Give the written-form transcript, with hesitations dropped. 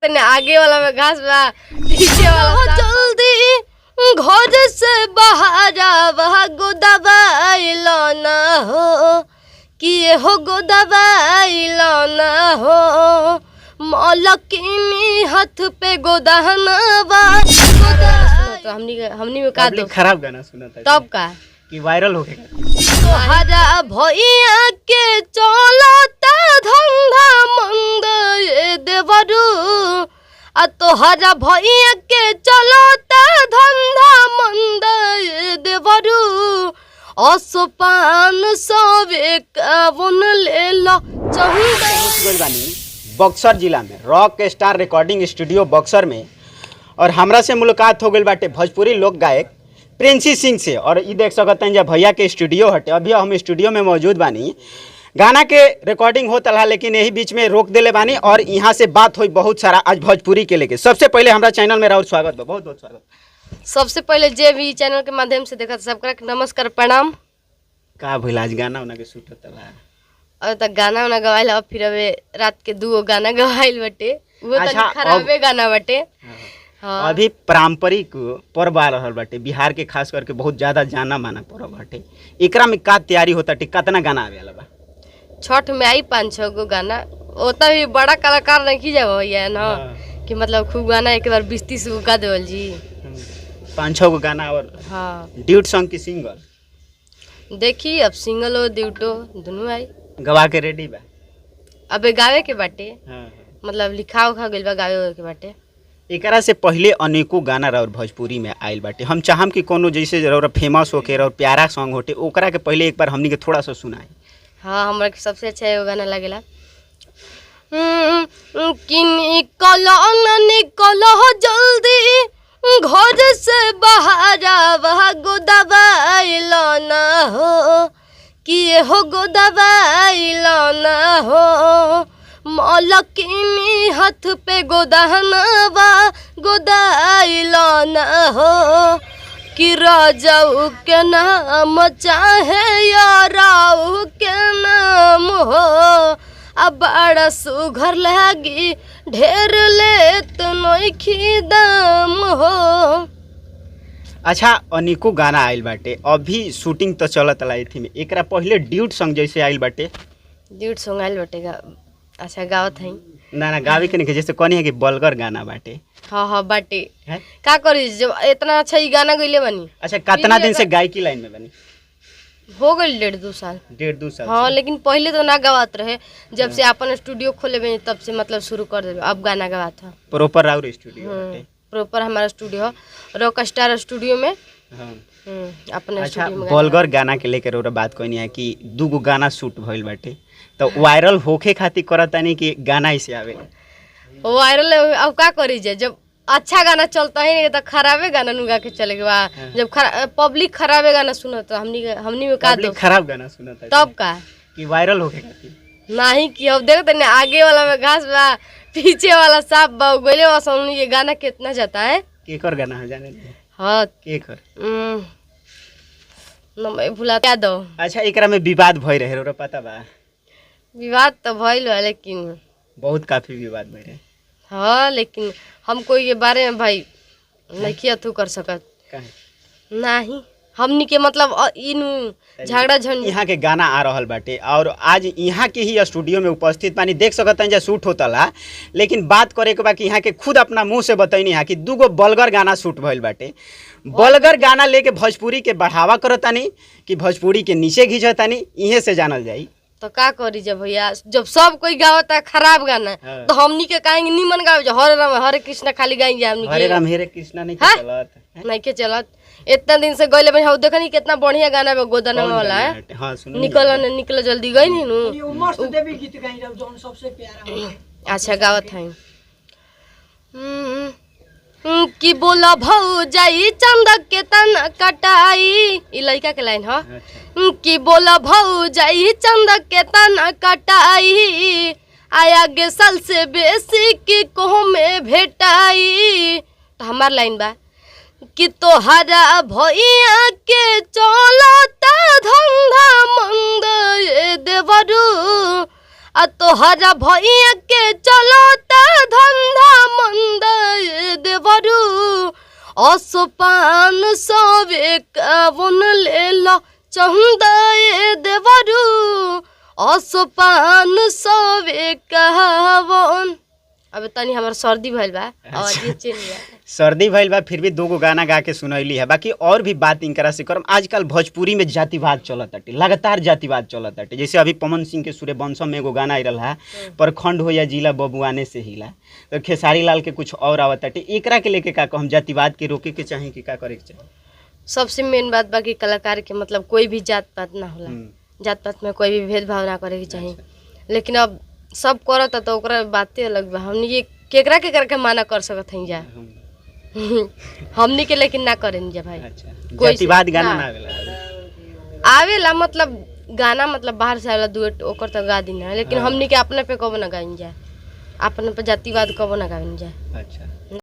तने आगे वाला में घास बा, पीछे वाला जल्दी घर से बाहर आवा, गोदवाइलो ना हो कि हो गोदवाइलो ना हो, मलकिनी हाथ पे गोदहनवा। तो हमनी हमनी में का पब्लिक दो खराब गाना सुनता तब का कि वायरल होके तोहरा भैया के चलता धंधा मंद ये देवरू, आ तोहरा भैया के चलता धंधा मंद ये देवरू, असोपान सब 51 ले लो चहुंदा। गइल बानी बक्सर जिला में rock star recording studio Buxar में, और हमरा से मुलाकात हो गइल बाटे भोजपुरी लोक गायक प्रिंसी सिंह से। और ई देख सकत हन जे भैया के स्टूडियो हटे, अभी हम स्टूडियो में मौजूद बानी। गाना के रिकॉर्डिंग होत रहा लेकिन यही बीच में रोक देले बानी और यहाँ से बात हुई बहुत सारा आज भोजपुरी के लेके। सबसे पहले हमरा चैनल में राउर स्वागत बा, बहुत बहुत स्वागत। सबसे पहले जे भी चैनल के माध्यम से देखत सबका नमस्कार प्रणाम। का भइल आज गाना उना के शूट होत रहा? अब तक गाना उना गवाइल, अब फिर अबे रात के 2 गाना गवाइल बटे, वो अच्छा, तनी खराबे गाना बटे। हाँ। अभी पारंपरिक पर्व आ रहल बाटे बिहार के, खास करके बहुत ज्यादा जाना माना पर्व बाटे, एकरा में का तैयारी होता टे, कितना गाना आवे वाला बा? छठ में आई 5-6 गो गाना, ओता भी बड़ा कलाकार नहीं जाब भैया ना कि मतलब खूब गाना एक बार 20-30 गो गा देवल जी। 5-6 गो गाना और हाँ। ड्यूट सॉन्ग की सिंगल? देखी अब सिंगल हो ड्यूटो दोनों आई। गवा के रेडी बा? अबे गावे के बाटे, हाँ। मतलब लिखा उखा गइल बा, गावे के बाटे। एकरा से पहले अनेकों गाना और भोजपुरी में आयल बाटे, हम चाहम कि कोनो जैसे और फेमस होके और प्यारा सॉन्ग होटे ओकरा के पहले एक बार हमनी के थोड़ा सा सुनाई। हाँ, हमरा के सबसे अच्छा एगो गाना लागेला कि निकल निकल जल्दी घर से बाहर आवा, गोदवाइलो ना हो कि हो गोदवाइलो ना हो, मलकिनी हाथ पे गोदहनवा गोदाइलो ना हो, कि राजाऊ के नाम चाहे या राऊ के नाम हो, अब बड़ा सुघर लागी ढेर लेत नइखी दाम हो। अच्छा, अनेकों गाना आयल बाटे, अभी शूटिंग तो चलत ला एथी में, एकरा पहले ड्यूट सॉन्ग जैसे आयल बाटे? ड्यूट सॉन्ग आयल बाटे गा, अच्छा गावत हई ना ना गावे के नहीं, जैसे कहनी है कि बलगर गाना बाटे। हाँ हाँ बाटे। है? का करी जब इतना अच्छा ई गाना गइले बानी। अच्छा, कितना दिन से गायकी लाइन में बनी? हो गइल 1.5-2 साल। 1.5-2 साल। हाँ, लेकिन पहले तो ना गवात रहे, जब से अपन स्टूडियो खोले बनी तब से मतलब शुरू कर देबे, अब गाना गवात है। प्रॉपर राउर स्टूडियो बाटे? प्रॉपर हमारा स्टूडियो है रॉक स्टार स्टूडियो में। हाँ। अपने अच्छा, स्टूडियो में। बलगर गाना के लेकर और बात कहनी है कि 2 गो गाना शूट भइल बाटे, तो वायरल होखे खातिर करतानी कि गाना ऐसे आवे? वायरल अब का करी जाए, जब अच्छा गाना चलता ही नहीं तो खराबे गाना नु गा के चले के बा। जब पब्लिक खराबे गाना सुनत तो हमनी हमनी में का दो पब्लिक खराब गाना सुनता तब का कि वायरल होखे खातिर? नहीं कि अब देखते ने आगे वाला में घास बा, पीछे वाला साफ बा, गोले वाला हमनी के गाना कितना जाता है। केकर गाना है जाने दे? हाँ। केकर? न मैं भुला क्या दो। अच्छा, एकरा में विवाद भई रहे रो पता बा? विवाद तो भइल बा लेकिन बहुत काफी विवाद भई रहे। हाँ, लेकिन हम कोई के बारे में भाई नहीं अथू कर सकत। काहे? नहीं, हमनी के मतलब इन झगड़ा झंझ। यहाँ के गाना आ रहल बाटे और आज यहाँ के ही स्टूडियो में उपस्थित बानी, देख सकत हन जे शूट होतला, लेकिन बात करे के बा कि यहाँ के खुद अपना मुंह से बतैनी है कि 2 गो बलगर गाना शूट भइल बाटे। बलगर गाना लेके भोजपुरी के बढ़ावा करतानी कि भोजपुरी के नीचे घिंचतानी, इहे से जानल जाई। तो का करी जब भैया, जब सब कोई गावता खराब गाना हाँ। तो हमनी के काहे निमन गावे, हरे राम हरे कृष्णा खाली गाएंगे हमनी हरे के। राम हरे कृष्णा नहीं हाँ? चलत। नहीं के चलत। इतना दिन से गइले भाई, देखनी कितना बढ़िया गाना बा गोदना कौन वाला गाना है। हटे? हाँ, सुनो। निकल न निकल जल्दी गई नी नु। मस्त देवी गीत गाई रहो जौन सबसे प्यारा हो। अच्छा गावत हई कि बोला भौ जाई चंद के तन कटाई, ई लड़का के लाइन ह। अच्छा। कि बोला भौ जाई चंद के तन कटाई, आया गे साल से बेसी की कोह में भेटाई। तो हमार लाइन बा कि तोहरा भैया के चलता धंधा मंद ये देवरू, आ तोहरा भैया के चलता धंधा असो पान सवे कावन लेला चंदा ए देवरू, असो पान सवे कावन। अब तनी हमर सर्दी भइल बा, आवाज चेंज बा। सर्दी भइल बा फिर भी दूगो गाना गा के सुनैली है। बाकी और भी बात इनकरा से करम। आजकल भोजपुरी में जातिवाद चलत ताटे, लगातार जातिवाद चलत ताटे। जैसे अभी पवन सिंह के सूर्यवंशम में एगो गाना आई रहा, प्रखंड हो या जिला बबुआने से हिला, तो खेसारी लाल के कुछ और आवत ताटे। एकरा के लेके का कहम, जातिवाद के रोके के चाही कि का करे के चाही? सबसे मेन बात बा कि कलाकार के मतलब कोई भी जात पात ना होला, जात पात में कोई भी भेदभाव ना करे के चाही। लेकिन अब सब करत तो ओकरा बाते अलग बा। हमनी के केकरा केकरा के माना कर सकत हई जा हमनी के, लेकिन ना करेन जा भाई। अच्छा, कोई जातिवाद गाना ना। ना आवेला? आवेला मतलब गाना मतलब बाहर से आवेला दुएट, ओकर तो गा दिन, लेकिन हमनी के अपने पे कबो ना गाइन जा, अपने पे जातिवाद कबो ना गाइन जा। अच्छा।